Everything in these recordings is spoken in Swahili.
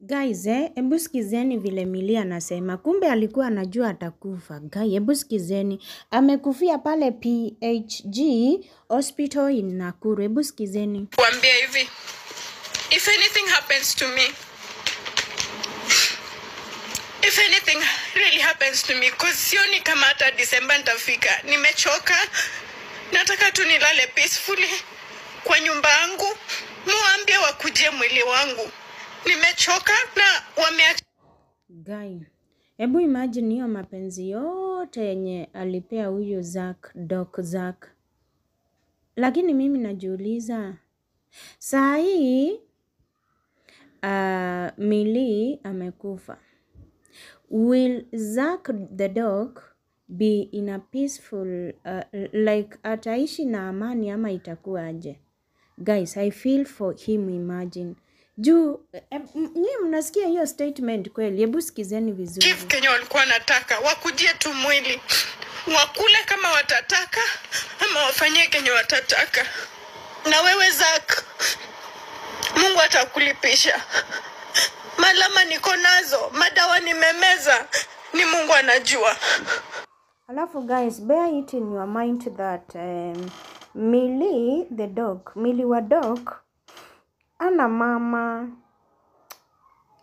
Guys, hebu sikizeni vile Milly anasema. Kumbe alikuwa anajua atakufa. Guy, hebu sikizeni. Amekufia pale PHG Hospital in Nakuru. Hebu sikizeni. Kuambia hivi, if anything happens to me, if anything really happens to me, 'cause sioni kama hata December nitafika. Nimechoka, nataka tu nilale peacefully kwa nyumba yangu, muambie wakujie mwili wangu. Nimechoka na wameacha Guy, hebu imagine hiyo mapenzi yote yenye alipea huyu Zack, Doc Zack. Lakini mimi najiuliza, saa hii Milly amekufa. Will Zack the dog be in a peaceful, like ataishi na amani ama itakuwa aje? Guys, I feel for him, imagine. Juu, nyinyi mnasikia hiyo statement kweli? Hebu sikizeni vizuri. Chief Kenya walikuwa wanataka wakujie tu mwili wakule kama watataka ama wafanyie kenye watataka. Na wewe Zack, Mungu atakulipisha. Malama niko nazo, madawa nimemeza, ni Mungu anajua. Alafu guys, bear it in your mind that Milly the dog, Milly wa dog, ana mama.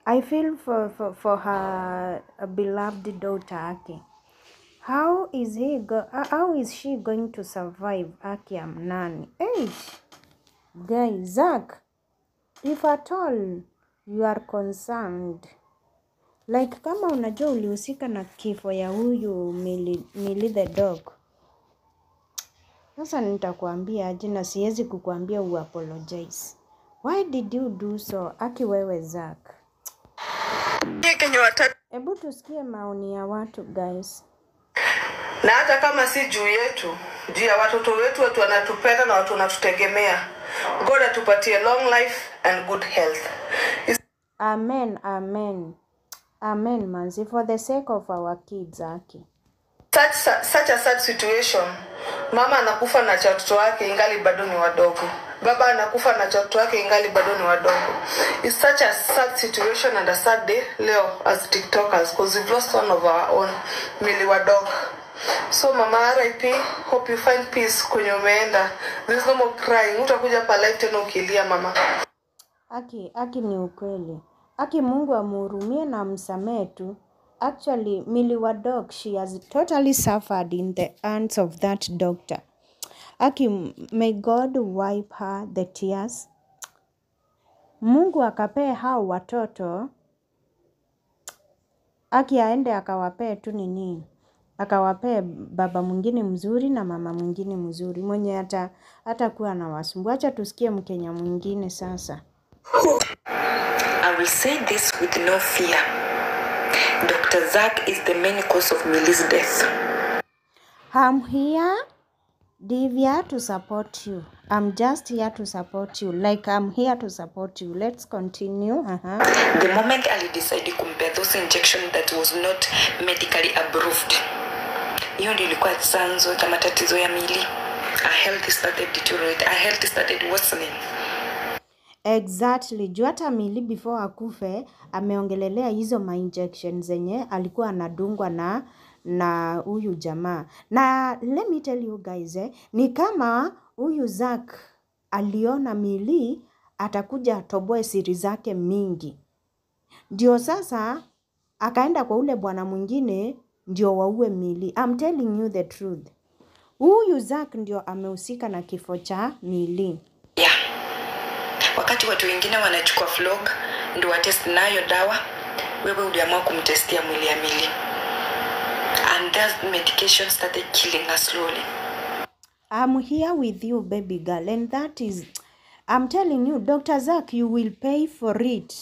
I feel for her beloved daughter Aki. How is she going to survive, Aki amnani? Eish. Guys, Zack, if at all you are concerned, like kama unajua ulihusika na kifo ya huyu Milly, Milly the dog. Sasa nitakuambia aje na siwezi kukuambia uapologize. Why did you do so? Aki wewe Zack. Kenye watatu Hebu tusikie maoni ya watu, guys. Na hata kama si juu yetu, juu ya watoto wetu, watu wanatupenda na watu wanatutegemea. God atupatie long life and good health. Amen, amen. Amen, manzi, for the sake of our kids, Aki. Such a sad situation. Mama anakufa na cha watoto wake ingali bado ni wadogo. Baba anakufa na cha watoto wake ingali bado ni wadogo. It's such a sad situation and a sad day leo as TikTokers because we've lost one of our own, Milly wa dog. So mama, RIP, hope you find peace kwenye umeenda. There's no more crying. Utakuja hapa live tena ukilia, mama. Aki, Aki ni ukweli. Aki Mungu amhurumie na amsamehe tu. Actually, Milly wa dog, she has totally suffered in the hands of that doctor. Aki, may God wipe her the tears. Mungu akapee hao watoto. Aki aende akawapee tu nini, akawapee baba mwingine mzuri na mama mwingine mzuri mwenye hata kuwa anawasumbua. Acha tusikie Mkenya mwingine sasa. I will say this with no fear. Dr. Zack is the main cause of Millie's death. I'm here, Divya, to support you. I'm just here to support you. Like, I'm here to support you. Let's continue. The moment alidecide kumpea those injection that was not medically approved, hiyo ndio ilikuwa chanzo cha matatizo ya Millie. Her health started deteriorate. Her health started worsening. Exactly. Juu hata Milly before akufe ameongelelea hizo ma injection zenye alikuwa anadungwa na huyu jamaa. Na let me tell you guys, ni kama huyu Zack aliona Milly atakuja atoboe siri zake mingi. Ndio sasa akaenda kwa ule bwana mwingine ndio waue Milly. I'm telling you the truth. Huyu Zack ndio amehusika na kifo cha Milly. Yeah. Wakati watu wengine wanachukua flog ndio watest nayo dawa, wewe uliamua kumtestia mwili ya Milly. And that medication started killing her slowly. I'm here with you, baby girl, and that is, I'm telling you, Dr. Zack, you will pay for it.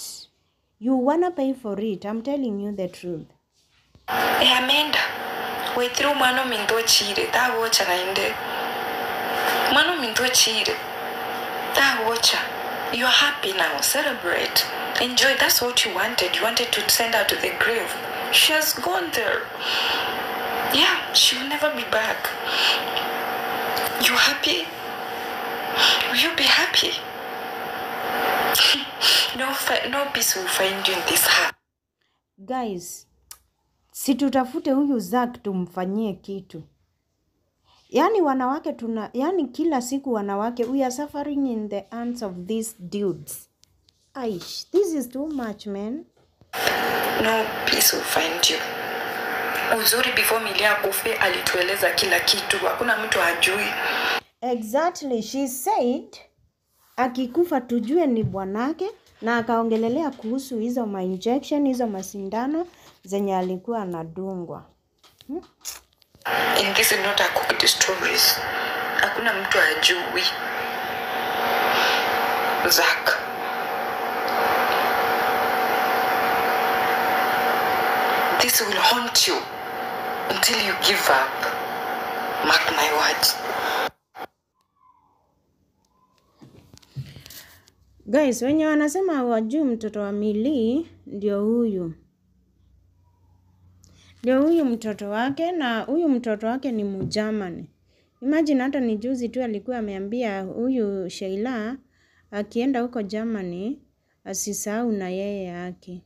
You wanna pay for it. I'm telling you the truth. Eh, ameenda. Waitire omwana ominto ochire, tagocha naende. Mwana ominto ochire. Tagocha. You are happy now. Celebrate. Enjoy. That's what you wanted. You wanted to send her to the grave. She has gone there. Yeah, she will never be back. You happy? Will you be happy? No peace will find you in this house. Guys, si tutafute huyu Zack tumfanyie kitu. Yaani wanawake tuna, yaani kila siku wanawake we are suffering in the hands of these dudes. Aish, this is too much, man. No peace will find you. Uzuri before Milly akufe alitueleza kila kitu, hakuna mtu hajui. Exactly, she said akikufa tujue ni bwanake, na akaongelelea kuhusu hizo ma injection, hizo masindano zenye alikuwa anadungwa. And this is not a cooked stories. Hakuna mtu hajui. Zack. This will haunt you until you give up. Mark my words. Guys, wenye wanasema hawajui mtoto wa Milly ndio huyu. Ndio huyu mtoto wake, na huyu mtoto wake ni Mjerumani. Imagine hata ni juzi tu alikuwa ameambia huyu Sheila akienda huko Germany asisahau na yeye yake.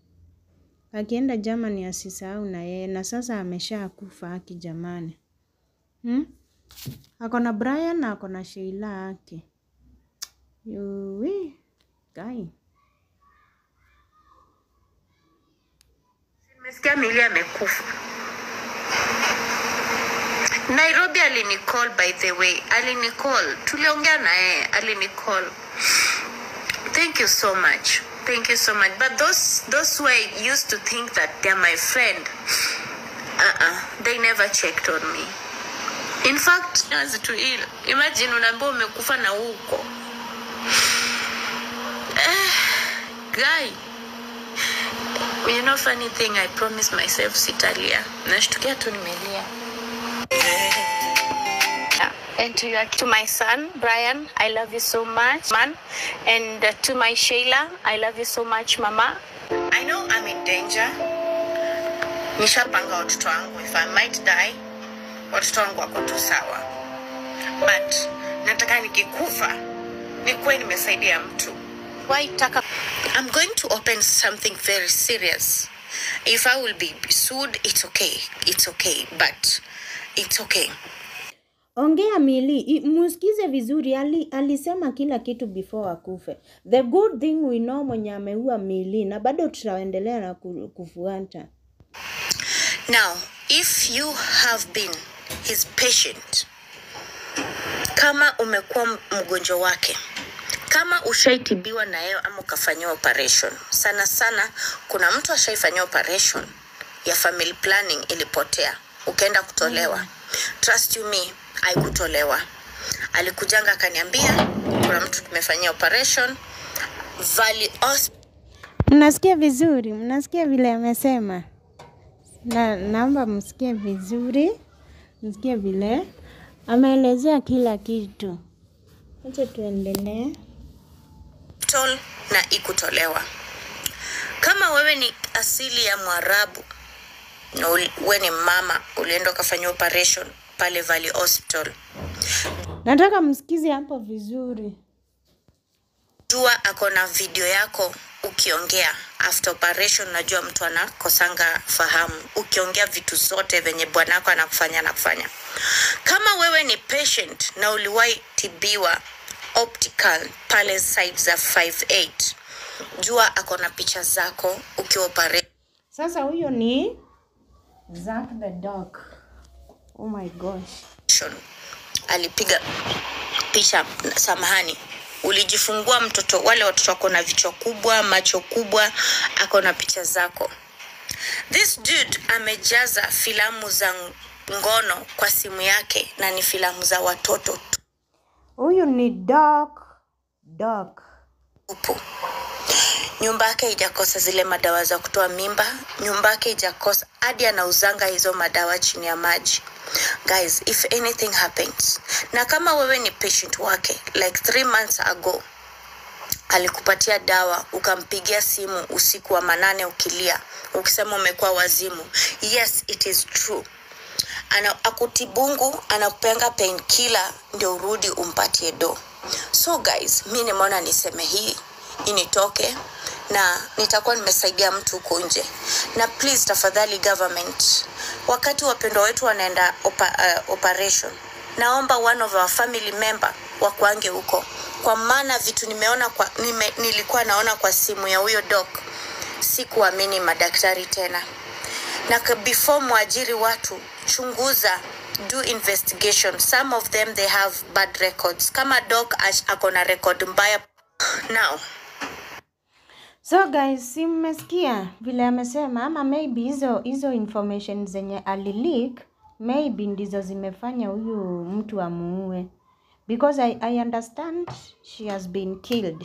Akienda Germany asisahau na yeye, na sasa ameshakufa haki jamani. Ako na Brian na ako na Sheila yake. Yui, guy. Nimesikia Milly amekufa. Nairobi alinicall, by the way. Alinicall. Tuliongea na yeye, alinicall. Thank you so much. Thank you so much. But those who I used to think that they're my friend, they never checked on me. In fact, I was too ill. Imagine unaambiwa umekufa na huko. Guy. You know, funny thing, I promised myself sitalia. Nashtukia tu nimelia. And to my son, Brian, I love you so much, man. And to my Sheila, I love you so much, mama. I know I'm in danger. Nishapanga watoto wangu, if I might die, watoto wangu wako tu sawa. But nataka nikikufa, nikuwe nimesaidia mtu. Why taka? I'm going to open something very serious. If I will be sued, it's okay. It's okay, but it's okay. Ongea Milly, musikize vizuri, alisema kila kitu before akufe. The good thing we know mwenye ameua Milly, na bado tutaendelea na kufuata. Now, if you have been his patient, kama umekuwa mgonjwa wake, kama ushaitibiwa na yeye ama ukafanyiwa operation, sana sana kuna mtu ashaifanyiwa operation ya family planning ilipotea, ukaenda kutolewa. Trust you me, haikutolewa. Alikujanga akaniambia kuna mtu tumefanyia operation Valley Hospital. Mnasikia vizuri? Mnasikia vile amesema? Na naomba msikie vizuri, msikie vile ameelezea kila kitu. Acha tuendelee. Na ikutolewa. Kama wewe ni asili ya Mwarabu na wewe ni mama ulienda ukafanyia operation pale Valley Hospital, nataka msikize hapo vizuri. Jua ako na video yako ukiongea after operation. Najua mtu anakosanga fahamu ukiongea vitu zote venye bwanako anakufanya. Kama wewe ni patient na uliwahi tibiwa optical pale side za 58, jua ako na picha zako ukiwa operation. Sasa huyo ni Zack the dog. Oh my gosh. Alipiga picha, samahani, ulijifungua mtoto, wale watoto wako na vichwa kubwa, macho kubwa, ako na picha zako. This dude amejaza filamu za ngono kwa simu yake, na ni filamu za watoto. Huyu ni dog. Upo. Nyumba yake haijakosa zile madawa za kutoa mimba, nyumba yake haijakosa, hadi anauzanga hizo madawa chini ya maji. Guys, if anything happens, na kama wewe ni patient wake, like 3 months ago alikupatia dawa, ukampigia simu usiku wa manane ukilia, ukisema umekuwa wazimu. Yes, it is true. Ana akutibungu, anakupenga painkiller ndio urudi umpatie do. So guys, mimi nimeona niseme hii. initoke na nitakuwa nimesaidia mtu huko nje. Na please tafadhali government, wakati wapendwa wetu wanaenda operation, naomba one of our family member wakuange huko, kwa maana vitu nimeona nilikuwa naona kwa simu ya huyo doc, sikuamini madaktari tena. Na before mwajiri watu, chunguza, do investigation. Some of them, they have bad records. Kama doc ako na record mbaya now. So guys, si mmesikia vile amesema, ama maybe hizo information zenye alileak maybe ndizo zimefanya huyu mtu amuue, because I understand she has been killed.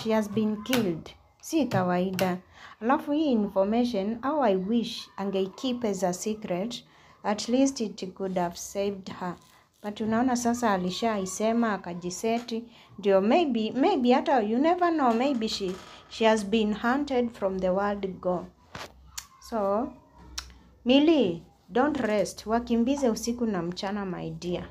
She has been killed, si kawaida. Alafu hii information, how I wish angeikeep as a secret, at least it could have saved her, but unaona sasa alishaisema akajiseti, ndio maybe hata you never know, maybe she has been hunted from the world go. So Milly, don't rest, wakimbize usiku na mchana, my dear.